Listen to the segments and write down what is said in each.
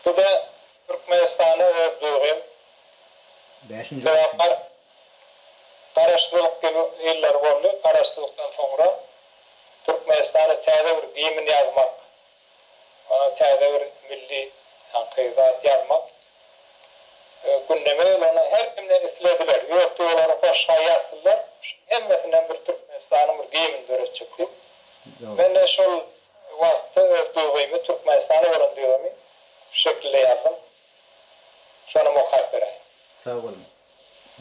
Bu-da Türkmenistana öz duýgym. Bäşinji Sebäp goşgy. Garaşsyzlyk ýyllary boldy. Garaşsyzlykdan soňra Türkmenistana täze bir gimn ýazmak, täze bir milli ýaňky zat ýazmak gündeme geldi. Onda her kimden islediler. Ýok duýgulary goşga ýazdylar. Şuň hemmesinden bir Türkmenistanyň bir gimni döretjek diýip. Men-de şol wagtda öz duýgymy, Türkmenistana bolan duýgymy şu şekilde ýazdym. Şonam okap beräýin. Sag boluň.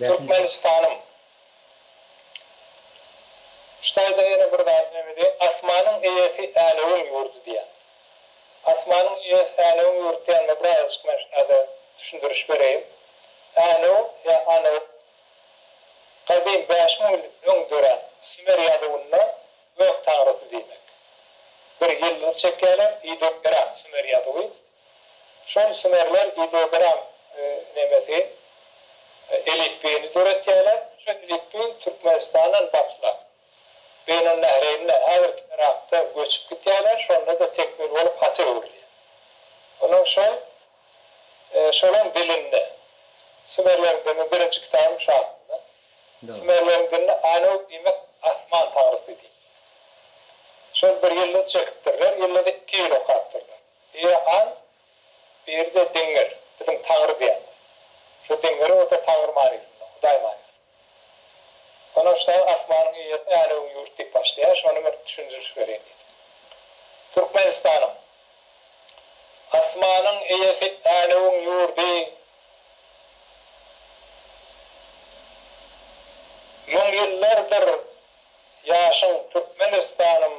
Bäşinji. Türkmenistanym. Şu taýda ýene bir zat näme diýen, Asmanyň eýesi Änewiň ýurdy diýen. Asmanyň eýesi Änewiň ýurdy diýenime birazajyk men şu taýda düşündiriş bereýin. Änew ýa Anew gadym 5000 ýyl öň dörän sümer ýazuwynda gök taňrysy diýmek. Bir ýyldyz çekýärler, ideogram sümer ýazuwy. Şol sümerler ideogram nemesi elipbiýini döretýärler. Şu elipbiý Türkmenistandan başlap, Beýnun-Nähreýnde, häzirki Yrakda göçüp gitýärler, şonda-da tekmil bolup hata öwrülýär. Onuň şol şolaň dilinde, sümerleriň dilinde birinji kitabym şu hakynda. Sümerleriň dilinde Anu diýmek asman taňrysy diýmek. Şol bir ýyldyz çekipdirler, ýyldyzy iki ýyl okapdyrlar. Biri An, biri-de Diňňir, biziň Taňry diýýänimiz. Şu Diňňiri o-da Taňry manysynda, Hudaý manysynda. Ondan şu dagy Asmanyň eýesi Änewiň ýurt diýip başlaýar, şony bir düşündiriş bereýin diýdim. Türkmenistanyň Asmanyň eýesi Änewiň ýurdy Müňýyllardyr ýaşyň Türkmenistanym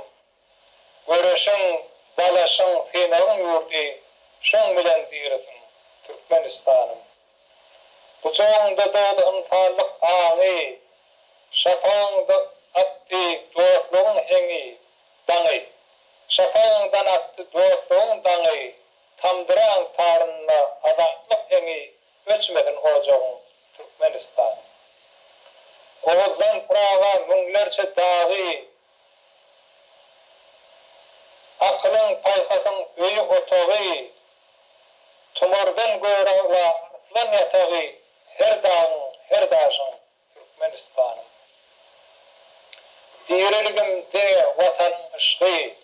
Göreşiň, dalaşyň, synagyň ýurdy, Şoň bilen dirisiň, Türkmenistanym. Gujagyňda dogdy ynsanlyk aňy, Şapagyňda atdy dostlugyň heňi, daňy. Şapagyňdan atdy dostlugyň daňy, Tamdyraň tarynda azatlyk heňi, Öçmesin ojagyň, Türkmenistanym. Oguzdan Praga müňlerçe dagy, Akylyň, paýhasyň öýi, otagy, Tumardan Görogla arslan ýatagy, Her dagyň, her daşyň Türkmenistanym. Diriligim diňe Watanyň yşgy,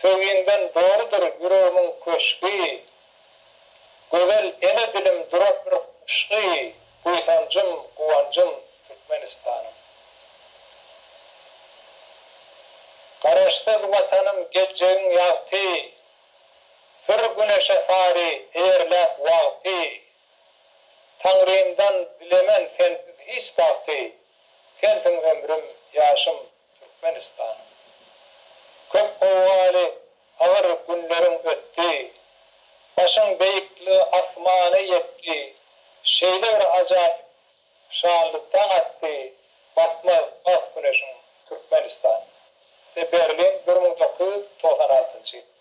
Söýgiňden doludyr ýüregimiň köşgi, Gözel ene dilim duran bir guşgy, Buýsanjym, guwanjym Türkmenistanym. Garaşsyz Watanym geljegiň ýagty, Syr güneşe sary eýerläp wagty, Taňrymdan dilemen sensiz hiç bagty, Sensiň ömrüm, ýaşym Türkmenistanym. Köp gowgaly agyr günleriň ötdi, Başyň beýikligi asmana ýetdi, Şeýle bir ajaýyp şanly daň atdy, Batmaz bagt güneşiň Türkmenistan. Berlin, 1996-njy ýyl.